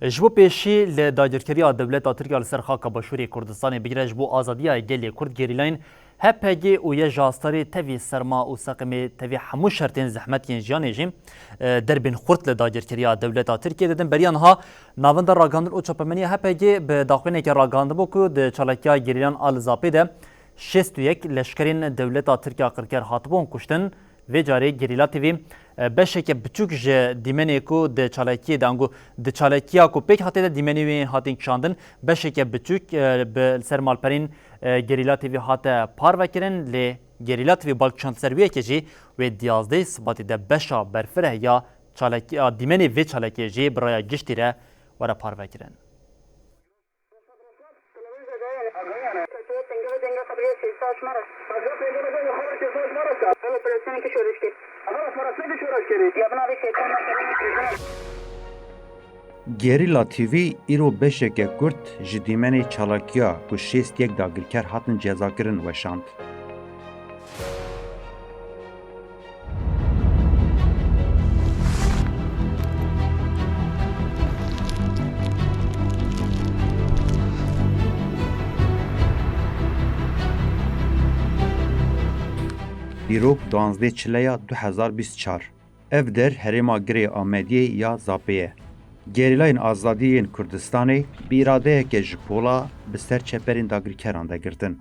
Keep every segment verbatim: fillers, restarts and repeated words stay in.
Ji bo pêşî li dagirkeriya dewleta Tirk ya li ser xaka Başûrê Kurdistanê bigire ji bo azadiya gelê Kurd gerîlayên H P G û Y J A starê tevî serma û seqemê tevî hemû şertên zehmet yên jiyanê jî, e, derbên xurt li dagirkeriya dewleta Tirkiyê didin. Beriya niha navenda ragihandin û çapemeniya H P G bi daxuyaneke ragihandibû ku di çalakiya gerîlan a li Zapê de şêst û yek leşkerên dewleta Tirk ya qirker hatibûn kuştin. Vê carê Gerîla T V, e, beşeke biçûk ji dîmenê ku di çalakiyê de, ango di çalakiya ku pêk hatê de dîmenê wê hatên kişandin, beşeke biçûk, e, bi, li ser malperên, e, Gerîla T V hate parvekirin, lê Gerîla T V bal kişand ser wê yekê jî wê diyazdeh Sibatê de beşa berfireh ya çalakiya, dîmenê vê çalakiyê jî bi raya giştî re were parvekirin. Gerîla T V îro beşeke kurt ji dîmenê çalakiya ku şêst yek dagirker hatin cezakirin weşand. Dîrok duwazdeh Çileya du hezar bîst û çar. Ev der herêma Girê Amediyê ya Zapê ye. Gerîlayên azadî yên Kurdistanê bi îradeyeke ji pola bi ser çeperên dagirkeran de girtin.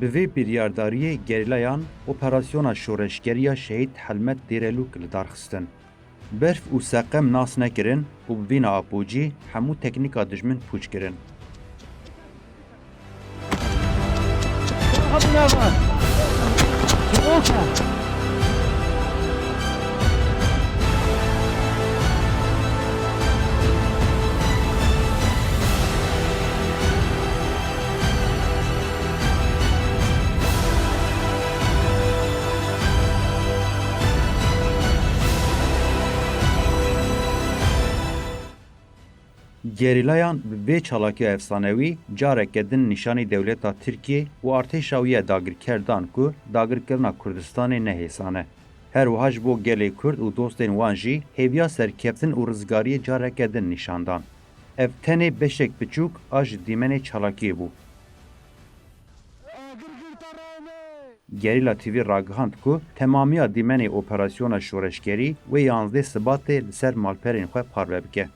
Bi vê biryardariyê gerîlayan operasyona şoreşgerî ya Şehîd Helmet Dêrelûk li dar xistin. Berf û seqem nas nekirin û bi vîna apocî hemû teknîka dijmin pûç kirin. Gerîlayan bi vê çalakiya efsanewî careke din nîşanî dewleta Tirkiyê û artêşa wî ya dagirker dan ku dagirkirina Kurdistanê ne hêsan e. Her wiha ji bo gelê Kurd û dostên wan jî hêviya serkeftin û rizgariyê careke din nîşan dan. Ev tenê beşek biçûk a ji dîmenê çalakiyê bû. Gerîla T V ragihand ku temamiya dîmenê operasyona şoreşgerî wê yanzdeh Sibatê li ser malperên xwe parve bike.